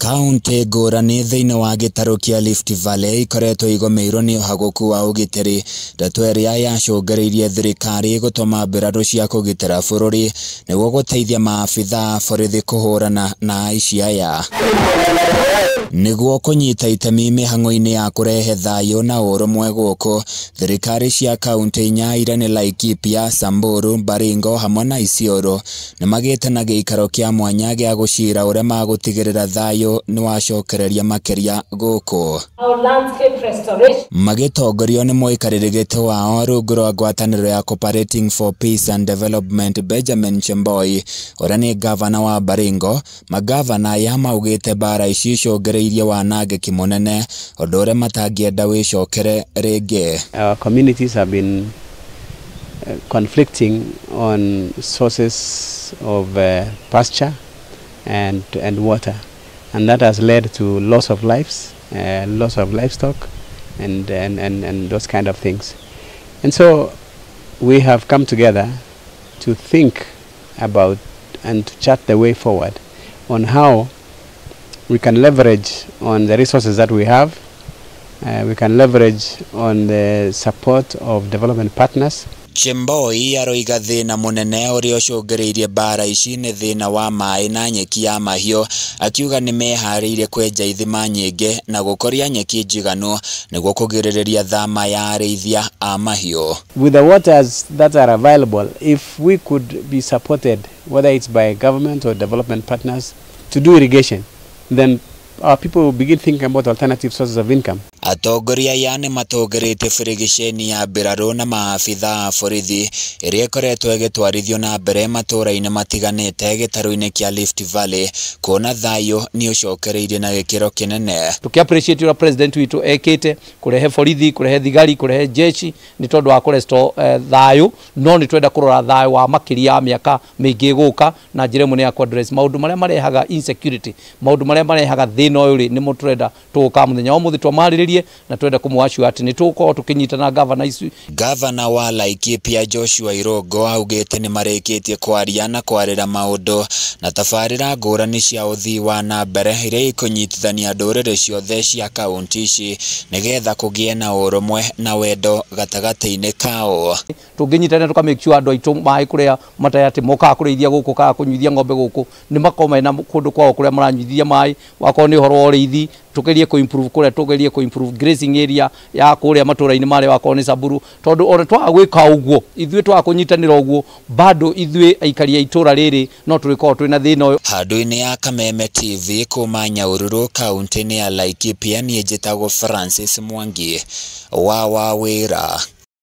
Kaunti ngũrani thĩinĩ wa gĩtarũ kĩa Rift Valley ikoretwo igũmĩirwo nĩ ũhagũku wa ũgitĩri, ndeto ĩrĩa yacũngĩrĩirie thirikari gũtũma mbirarũ cia kũgitĩra bũrũri nĩguo gũteithia maabitha a borithi kũhũrana na aici aya. Nĩguo kũnyita itemi mĩhang'o-inĩ ya kũrehe thayũ na ũrũmwe gũkũ, thirikari cia kaunti inya iria nĩ Laikipia, Samburu, Baringo hamwe na Isiolo nĩmagĩte na gĩikaro kĩa mwanya gĩa gũcira ũrĩa magũtigĩrĩra thayũ nĩwacokereria makĩria gũkũ. Magĩtongorio nĩ mũikarĩri gĩtĩ wao rungu rwa ngwatanĩro ya Cooperating for Peace and Development Benjamin Chemboi ũrĩa nĩ ngavana wa Baringo, magavana aya maugĩte mbara ici icũngĩrĩirie wanangĩki mũnene ũndũ ũrĩa matangĩenda wĩcokere rĩngĩ. Our communities have been conflicting on sources of pasture and water, and that has led to loss of lives, loss of livestock, and those kind of things. And so we have come together to think about and to chart the way forward on how we can leverage on the resources that we have, we can leverage on the support of development partners. Chemboi aroiga thĩna mũnene ũrĩa ũcũngĩrĩirie mbara ici nĩ thĩna wa maĩ na nyeki ya mahiũ, akiuga nĩmeharĩirie kwenja ithima nyingĩ na gũkũria nyeki njiganu nĩguo kũgirĩrĩria thama ya arĩithia a mahiũ. With the waters that are available, if we could be supported, whether it's by government or development partners, to do irrigation, then our people will begin thinking about alternative sources of income. Atongoria aya nĩ matũngĩrĩtie birigiceni ya mbirarũ na maabitha a borithi ĩrĩa ĩkoretwo ĩgĩtwarithio na mbere matũũra-inĩ matiganĩte gĩtarũ-inĩ kĩa Rift Valley kuona thayũ nĩ ũcokereirie na gĩkĩro kĩnene. Tũkĩ appreciate ũrĩa president witũ ekĩte kũrehe borithi, kũrehe thigari, kũrehe jeshi nĩ tondũ wa kũrestore thayũ, no nĩ twenda kũrora thayũ wa makĩria ya mĩaka mĩingĩ ĩgũka na njĩra ĩmwe nĩ ya kũ address maũndũ marĩa marehaga insecurity, maũndũ marĩa marehaga thĩna ũyũ rĩ nĩmo tũrenda tũgũka mũthenya wa ũmũthĩ twamarĩrĩrie na twenda kũmũassure atĩ nĩ tũgũkorwo tũkĩnyitana gavana ici. Gavana wa Laikipia Joshua Irongo augĩte nĩ marĩkĩtie kwaria na kwarĩra maũndũ na tabarĩra ngũrani cia ũthii wa na mbere iria ikũnyitithania ndũrĩrĩ ciothe cia kaunti ici nĩgetha kũgĩe na ũrũmwe na wendo gatagatĩ-inĩ kao. Tũngĩnyitanĩra tũka make sure andũ aitũ maĩ kũrĩa matarĩ atĩ mokaga kũrĩithia gũkũ kana kũnyuithia ng'ombe gũkũ nĩ makorwo mena kũndũ kwao kũrĩa maranyuithia maĩ, wakorwo nĩ ũhoro wa ũrĩithi tũgerie kũ improve kũrĩa, tũgerie kũ improve grazing area ya kũrĩa matũra-inĩ marĩa wakorwo nĩ Samburu, tondũ ona twaga gwĩka ũguo ithuĩ twaga kũnyitanĩra ũguo bado ithuĩ aikari a itũra rĩrĩ no tũrĩkorwo twĩna thĩna ũyũ. Handũ-inĩ ya Kameme TV kuma Nyahururu kaunti-inĩ ya Laikipia, niĩ njĩtagwo Francis Mwangi wa Wawĩra.